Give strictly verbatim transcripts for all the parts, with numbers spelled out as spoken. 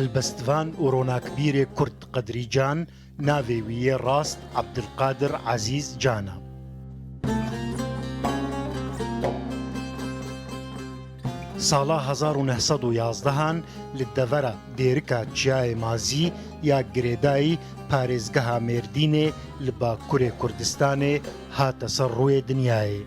Helbestvan û ronakbîrê kurd Qedrî Can, navê wî yê rast Ebdilqadir Ezîz Can e. Sala hezar û neh sed û yazdehan li devera Dêrika Çiyayê Mazî ya girêdayî parêzgeha Mêrdînê li Bakurê Kurdistanê hate ser rûyê dinyayê.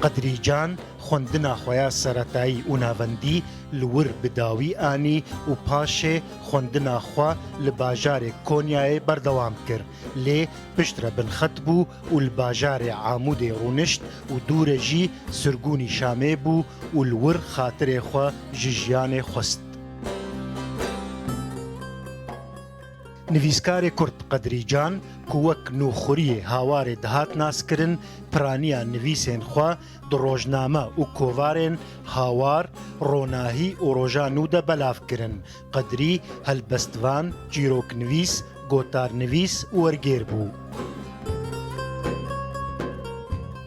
Qedrî Can xwendina xwe ya seretayî û navendî li wir bi dawî anî û paşê xwendina xwe li bajarê Konyayê berdewam kir, lê piştre binxet bû û li bajarê Amûdê rûnişt û dûre jî sirgûnî Şamê bû û li wir xatirê xwe ji jiyanê xwest. Nivîskarê kurd Qedrî Can, ku wek nûxuriyê Hawarê dihat naskirin, piraniya nivîsên xwe di rojname û kovarên Hawar, Ronahî û Roja Nû de belav kirin. Qedrî helbestvan, çîroknivîs, gotarnivîs û wergêr bû.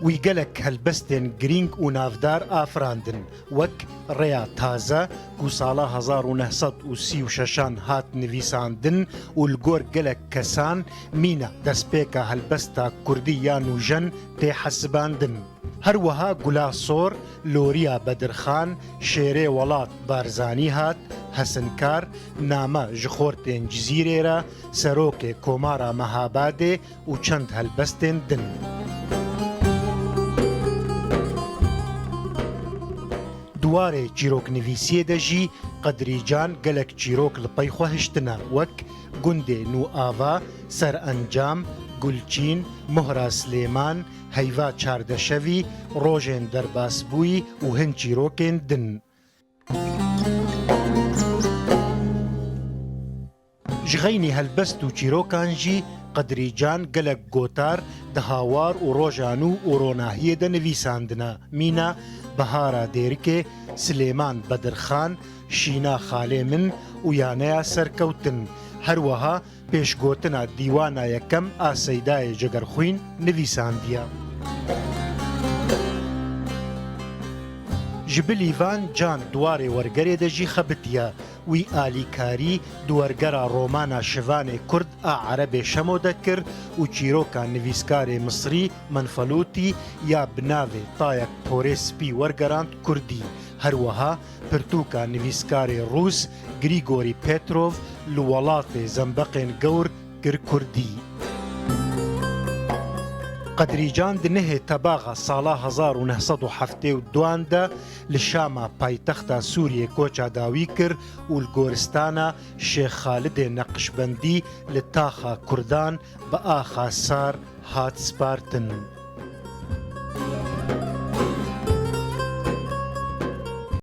Wî gelek helbestên girîng û navdar afirandin, wek Rêya Taze, ku sala hezar û neh sed û sî û şeşan hat nivîsandin û li gor gelek kesan mîna destpêka helbesta kurdî ya nûjen tê hesibandin. Her wiha Gula Sor, Loriya Bedirxan, Şêrê Welat Barzanî hat, Hesinkar, Name ji Xortên Cizîrê re, Serokê Komara Mehabadê û çend helbestên din. Di warê çîroknivîsiyê de jî Qedrî Can gelek çîrok li pey xwe hiştine, wek Gundê Nûava, Serencam, Gulçîn, Mohra Silêman, Heyva Çardeşevî, Rojên Derbasbûyî û hin çîrokên din. Ji xeynî helbest û çîrokan jî Qedrî Can gelek gotar di Hawar û Roja Nû û Ronahiyê de nivîsandine, mîna Bihara Dêrikê, Silêman Bedirxan, Şîna Xalê Min û Yaneya Serkewtin. Her wiha pêşgotina Dîwana Yekem a Seydayê Cegerxwîn nivîsandiye. Ji bilî van Can di warê wergerê de jî xebitiye. Wî alîkarî di wergera romana Şivanê Kurd a Erebê Şemo de kir û çîroka nivîskarê Misrî Menfelûtî ya bi navê Tayek Porê Spî wergerand kurdî. Her wiha pirtûka nivîskarê Rûs Grîgorî Petrov Li Welatê Zembeqên Gewr kir kurdî. Qedrî Can di nehê Tebaxa sala hezar û neh sed û heftê û duan de li Şama paytexta Sûriyê koça dawî kir û li goristana Şêx Xalidê Neqişbendî li taxa Kurdan bi axa Sar hat spartin.